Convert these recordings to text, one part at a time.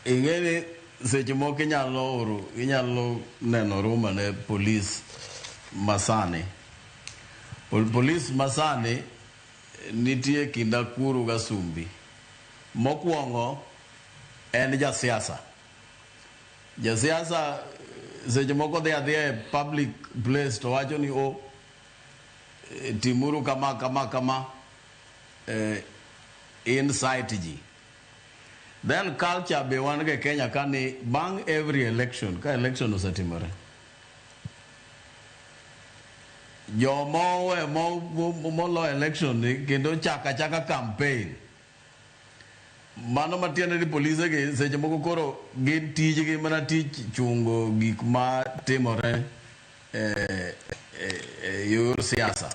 Ing'e ni seche moko inyalo oro inyalo neno ruma ne polis masani. Polis masani nitie kind akuru gasumbi. Mokwongo en jasiasa. Jasiasa seche moko dhi adhiya e public place to wacho ni o timuru kama kama kama incite ji. Then culture be wan go e Kenya ka ni bang' every election ka election osetimore joma owe molo election ni kendo chako achaka campaign. Mano matiende ni polise gi seche moko koro gin tijgi mana tich chungo gik ma timore e yor siasa.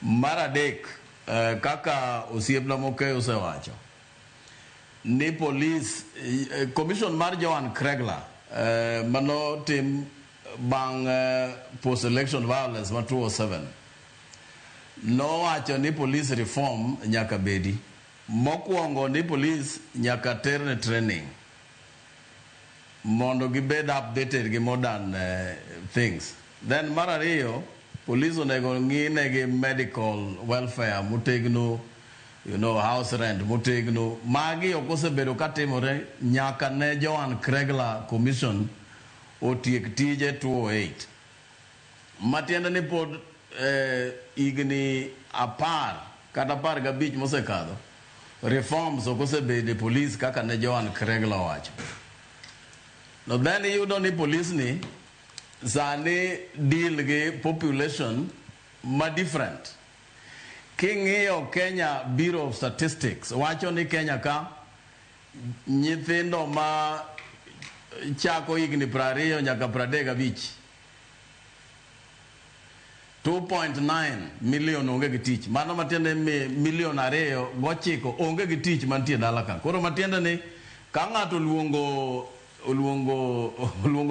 Mar adek, kaka osiepna Mokee osewacho, ni polis commission mar Joan Kregler manotim bang' post election violence ma 2007 nowacho ni police reform nyaka bedi. Mokwongo ni police nyaka terne training mondo gibed updated gi modern things. Then mar ariyo, police onego ng'i negi medical welfare motegno, house rent motegno. Magi ok osebedo katimore nyaka ne Joan Kregler Commission otiek tije 2008. Matiende ni pod higni 10 kata 15 mosekadho, reforms ok osebedo e police kaka ne Joan Kregler owacho. No then iyudo ni police ni sani deal gi population ma different. King'iyo Kenya Bureau of Statistics wacho ni Kenya ka nyithindo ma chako higni 20 nyaka 35 2.9 million onge gi tich. Mano matiende ni milion 2.9 onge gi tich mantie dala ka. Koro matiende ni ka ng'ato oluongo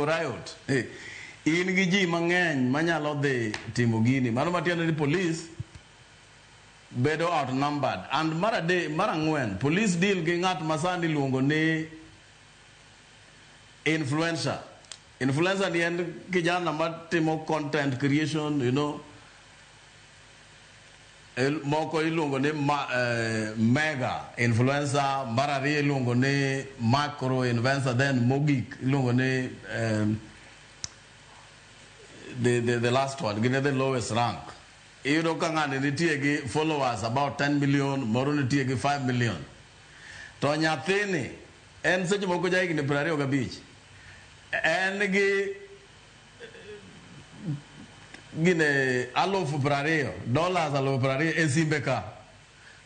riot, in gi ji mang'eny manyalo dhi timo gini. Mano matiende ni police bedo outnumbered. And mar adek, mar ang'wen, police deal gi ng'at ma sani iluongo ni influencer. Influencer ni en kijana matimo content creation. Moko iluongo ni mega influencer, mar ariyo iluongo ni macro influencer, then mogik iluongo ni the last one, gin e the lowest rank. Iyudo ka ng'ani nitie gi followers about 10 million, moro nitie gi 5 million. To nyathini en seche moko ja higni 25. En gi gine 20,000 dollars 20,000 e simbe ka.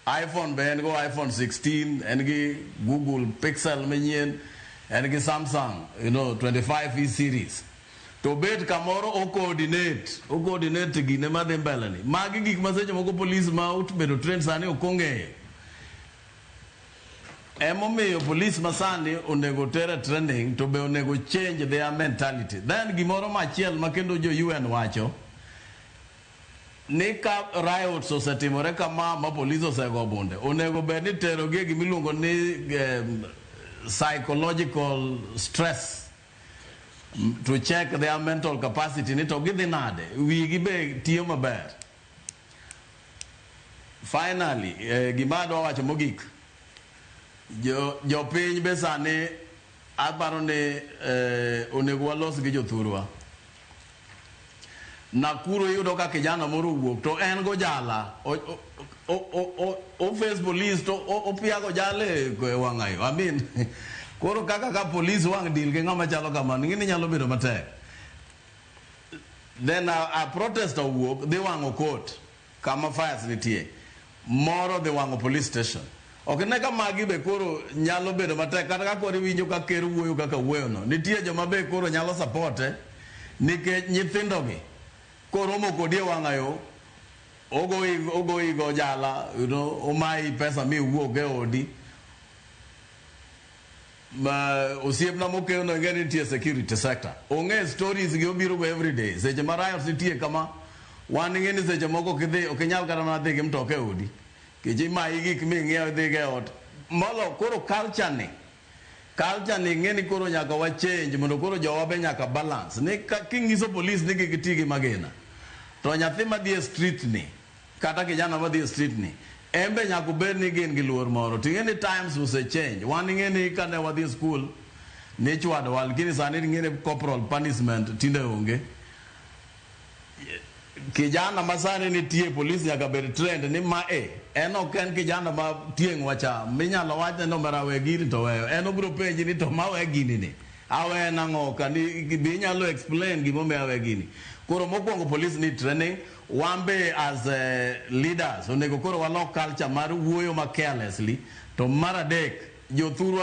iPhone be en go iPhone 16, en gi Google Pixel manyien, en gi Samsung, 25 E series. To bet kamoro o coordinate gine madhi mbele ni. Magi gik ma seche moko police ma obedo trained sani ok ong'eyo. Emomiyo police masani onego ter e training to be onego change their mentality. Then gimoro machiel ma kendo jo UN wacho ni ka riots osetimore kama ma police osego bunde, onego bed ni terogi e gimiluongo ni psychological stress to check their mental capacity ni to gidhi nade, wigi be tiyo maber. Finally, gima adwa wacho mogik, jopiny be sani aparo ni onego walos gi jothurwa. Nakuru iyudo ka kijana moro owuok to en gojala o face police to opiago jala e wang'ayo. I mean, koro kaka ka police wang' deal gi ng'ama chalo kamano, ing'e ni nyalo bedo matek. Then a protester owuok dhi wang'o court kama fires nitie. Moro dhi wang'o police station. Ok ine ka magi be koro nyalo bedo matek kata ka koro iwinjo ka ker wuoyo kaka wuoyo no. Nitie joma be koro nyalo support nikech nyithindo gi koromo kodi e wang'ayo ogoyi go jala, omayi pesa miwuog e odi. Ma osiepna mokeyo no ing'e ni nitie security sector. Ong'e stories gi obiro go every day. Seche ma riots nitie kama, wan ing'e ni seche moko ok idhi, ok inyal kata mana dhi gi mtoka e odi. Nikech imayi gik ming'iewo idhi go e ot. Molo koro culture ni ng'e ni koro nyaka wa change mondo koro jowa be nyaka balance ni king'iso police ni kik ti gi magina, to nyathi madhi e street ni kata kijana madhi e street ni, en be nyaka obed ni gin gi luor moro. Ting'e ni times ose change. Wan ing'e ni kane wadhi e school nichwadowa, lakini sani ing'e ni corporal punishment tinde onge. Kijana ma sani nitie police nyaka bed trained ni ma e en ok en kijana ma tieng' wacha minyalo wachne ni omera, we gini to weyo. En obiro penji ni to ma we gini ni awe nang'o, kani be inyalo explain gimomiyo awe gini. Koro mokwongo police need training. Wan be as leaders onego koro walok culture mar wuoyo ma carelessly. To mar adek, jothurwa.